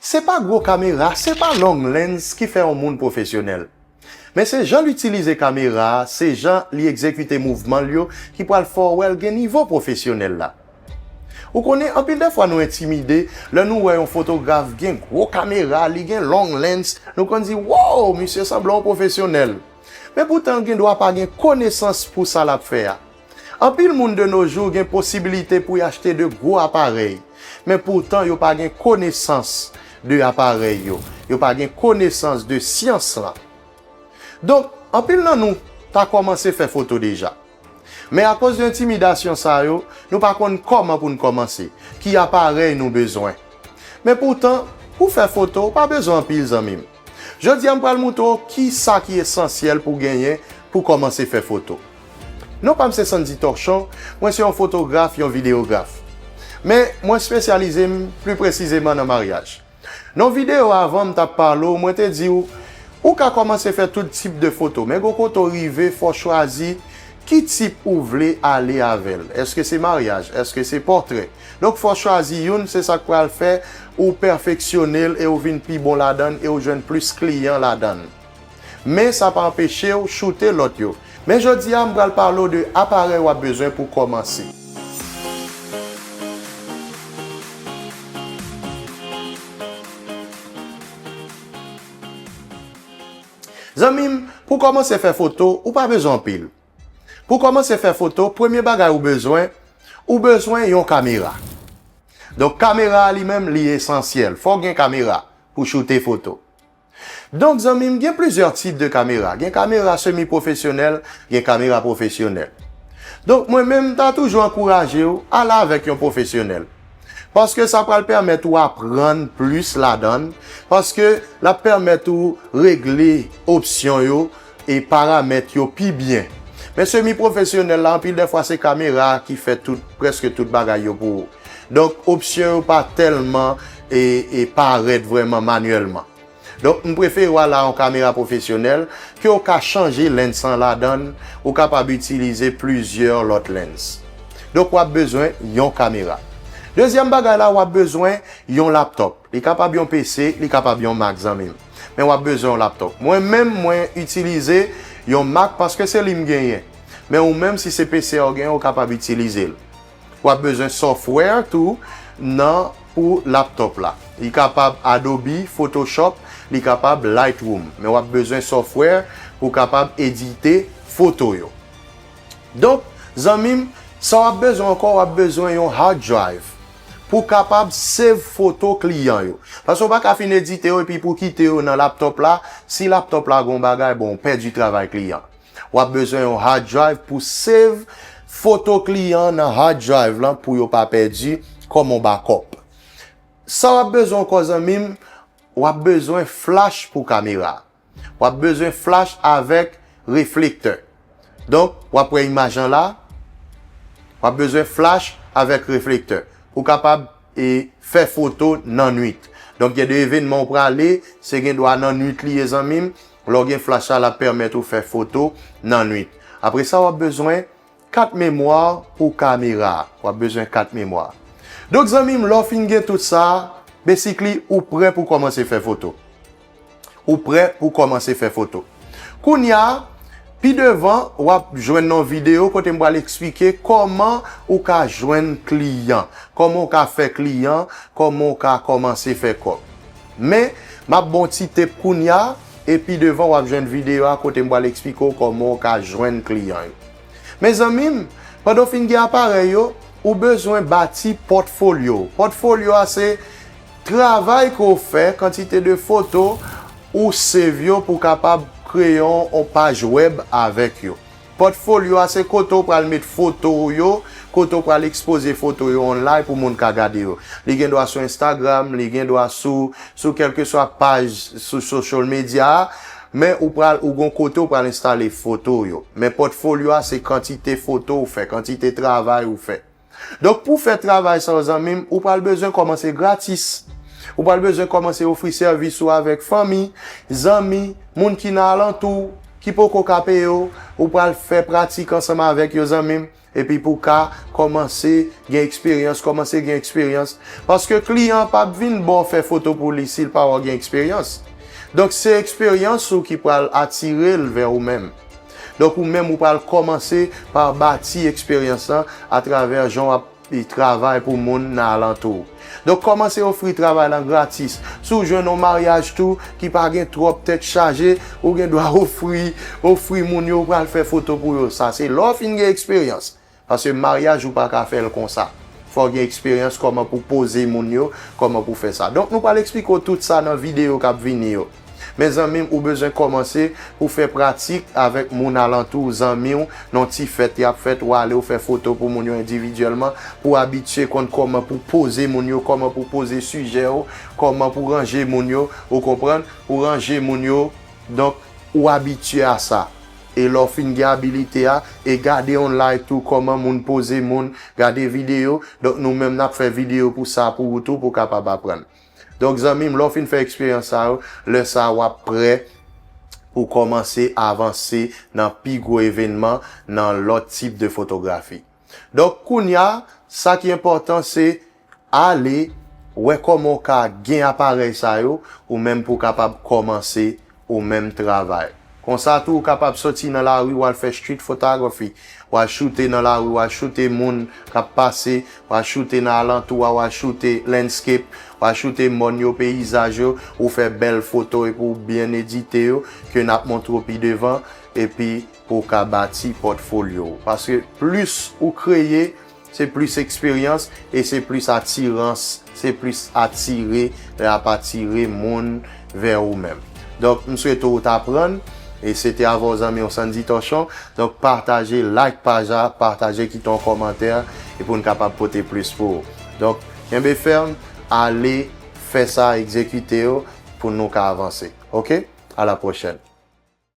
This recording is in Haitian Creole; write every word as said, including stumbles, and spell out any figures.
Se pa gwo kamera, se pa long lens ki fè yon moun pwofesyonèl. Men se jan l itilize kamera a, se jan li egzekite mouvman l yo ki pral fè w wè l gen nivo pwofesyonèl la. Ou konnen, anpil dè fwa nou entimide lè nou wè yon fotograf gen gwo kamera, li gen long lens, nou konn di, "Wow, misye sanble yon pwofesyonèl." Men poutan, l gen dwa pa gen konesans pou sa l ap fè a. Anpil moun de nos jours gen posibilite pou y achte de gwo aparèy, men poutan yo pa gen konesans de aparèy yo, yo pa gen konesans de syans lan. Donk, anpil nan nou ta kòmanse fè foto deja. Men akoz de entimidasyon sa yo, nou pa konn kòman pou n kòmanse, ki aparèy nou bezwen. Men poutan, pou fè foto, ou pa bezwen anpil, zanmi m. Jodi a, m pral montre w ki sa ki esansyèl pou genyen pou kòmanse fè foto. Non pa m se Sandy Torchon, mwen se yon fotograf, yon videograf. Men, mwen espesyalize m pli presizeman nan maryaj. Nan videyo avan, m t ap pale w, mwen te di w, ou ka kòmanse fè tout tip de foto, men gon kote w rive, fò w chwazi ki tip ou vle ale avè l. Èske se maryaj? Èske se pòtrè? Donk, fò w chwazi youn, se sa k pral fè ou pèfeksyone l e ou vin pi bon ladan l e ou jwenn plis kliyan ladan l. Men sa pa anpeche w choute lòt yo. Men jodi a, m pral pale w de aparèy w ap bezwen pou kòmanse. Zanmi m, pou kòmanse fè foto, ou pa bezwen anpil. Pou kòmanse fè foto, premye bagay ou bezwen, ou bezwen yon kamera. Donk, kamera a li menm, li esansyèl. Fò w gen kamera pou choute foto. Donk, zanmi m, gen plizyè tip de kamera. Gen kamera semi pwofesyonèl, gen kamera pwofesyonèl. Donk, mwen menm, m ta toujou ankouraje w, ale avèk yon pwofesyonèl. Paske sa pral pèmèt ou aprann plis ladan l, paske l ap pèmèt ou regle opsyon yo e paramèt yo pi byen. Men semi pwofesyonèl la, anpil dè fwa, se kamera ki fè tout, prèske tout bagay yo pou ou. Donk, opsyon yo pa tèlman e, e parèt vrèman manyèlman. Donk, m prefere w al a yon kamera pwofesyonèl ke w ka chanje lens lan ladan l, ou kapab itilize plizyè lòt lens. Donk, w ap bezwen yon kamera. Dezyèm bagay la, w ap bezwen yon laptòp. Li kapab yon P C, li kapab yon Mac, zanmi m. Men w ap bezwen yon laptòp. Mwen menm, mwen itilize yon Mac paske se li m genyen. Men ou menm, si se P C a w genyen, ou kapab itilize l. W ap bezwen software tou nan pou laptòp la. Li kapab Adobe Photoshop, li kapab Lightroom, men w ap bezwen software pou kapab edite foto yo. Donk, zanmi m, sa w ap bezwen ankò, w ap bezwen yon hard drive pou kapab save foto kliyan yo. Paske w pa ka fin edite yo epi pou kite yo nan laptòp la, si laptòp la gon bagay, bon, w pèdi travay kliyan. W ap bezwen yon hard drive pou save foto kliyan nan hard drive lan pou yo pa pèdi kòm yon backup. Sa w ap bezwen ankò, zanmi m, w ap bezwen flash pou kamera. W ap bezwen flash avèk reflektè. Donk, w ap wè imaj lan la, w ap bezwen flash avèk reflektè pou kapab e fè foto nan nwit. Donk, gen de evenman ou prale, se gen dwa nan nwit li ye, zanmi m. Lè w gen flash la, l ap pèmèt ou fè foto nan nwit. Apre sa, w ap bezwen kat memwa pou kamera a. W ap bezwen kat memwa. Donk, zanmi m, lè w fin gen tout sa, basically, ou prè pou kòmanse fè foto. Ou prè pou kòmanse fè foto. Kounya, pi devan, w ap jwenn nan videyo kote m pral eksplike kòman ou ka jwenn kliyan, kòman ou ka fè kliyan, kòman ou ka kòmanse fè kòb. Men, m ap ba w ti tip kounya, e pi devan w ap jwenn videyo a kote m pral eksplike w kòman w ka jwenn kliyan yo. Men zanmi m, pandan w fin gen aparèy yo, ou bezwen bati pòtfolyo. Pòtfolyo a se travay ke w fè, kantite de foto ou save yo pou w kapab kreye yon, yon paj wèb avèk yo. Pòtfolyo a se kote w pral met foto w yo, kote w pral ekspoze foto yo online pou moun ka gade yo. Li gen dwa sou Instagram, li gen dwa sou, sou kèlkeswa paj sou social media a, men ou pral, ou gon kote w pral enstale foto w yo. Men pòtfolyo a se kantite foto ou fè, kantite travay ou fè. Donk, pou fè travay sa yo, zanmi m, ou pral bezwen kòmanse gratis. Ou pral bezwen kòmanse ofri sèvis ou avèk fanmi, zanmi, moun ki nan alantou w, ki poko ka peye w, ou pral fè pratik ansanm avèk yo, zanmi m. Epi pou ka kòmanse gen eksperyans, kòmanse gen eksperyans. Paske kliyan p ap vin ba w fè foto pou li si l pa wè w gen eksperyans. Donk, se eksperyans ou ki pral atire l vè ou menm. Donk, ou menm, ou pral kòmanse pa bati eksperyans lan atravè jan w ap travay pou moun nan alantou w. Donk, kòmanse ofri travay lan gratis. Si w jwenn yon maryaj tou ki pa gen twòp tèt chaje, ou gen dwa ofri, ofri moun yo, ou pral fè foto pou yo. Sa se lè w fin gen eksperyans. Paske maryaj ou pa ka fè l konsa. Fò w gen eksperyans kòman pou poze moun yo, kòman pou fè sa. Donk, nou pral eksplike w tout sa nan videyo k ap vini yo. Mezanmi, ou bezwen kòmanse pou fè pratik avèk moun alantou w, zanmi w, nan ti fèt y ap fèt, ou ale, ou fè foto pou moun yo endividyèlman, pou abitye konn kòman pou poze moun yo, kòman pou poze sijè yo, kòman pou ranje moun yo, ou konprann? Pou ranje moun yo, donk, ou abitye a sa. E lè w fin gen abilite a, e gade online tou kòman moun poze moun, gade videyo. Donk, nou menm n ap fè videyo pou sa pou ou tou, pou w kapab aprann. Donk, zanmi m, lè w fin fè eksperyans sa yo, lè sa a w ap prè pou kòmanse avanse nan pi gwo evènman, nan lòt tip de fotografi. Donk, kounye a, sa ki enpòtan, se ale, wè kòman w ka gen aparèy sa yo, ou menm pou w kapab kòmanse ou menm travay. Konsa tou, ou kapab soti nan lari, w al fè street photography, w al choute nan lari, w al choute moun k ap pase, w al choute nan alantou a, w al choute landscape, w al choute mòn yo, peyizaj yo, ou fè bèl foto epi w byen edite yo, ke n ap montre w pi devan, epi pou w ka bati pòtfolyo w. Paske plis ou kreye, se plis eksperyans e se plis atirans, se plis atire, l ap atire moun vè ou menm. Donk, m swete w t aprann, e se te avè w zanmi w Sandy Torchon. Donk, pataje, like paj la, pataje, kite yon kòmantè, e pou n kapab pote plis pou ou. Donk, kenbe fèm, ale fè sa, egzekite yo, pou nou ka avanse. Oke? A la pwochèn.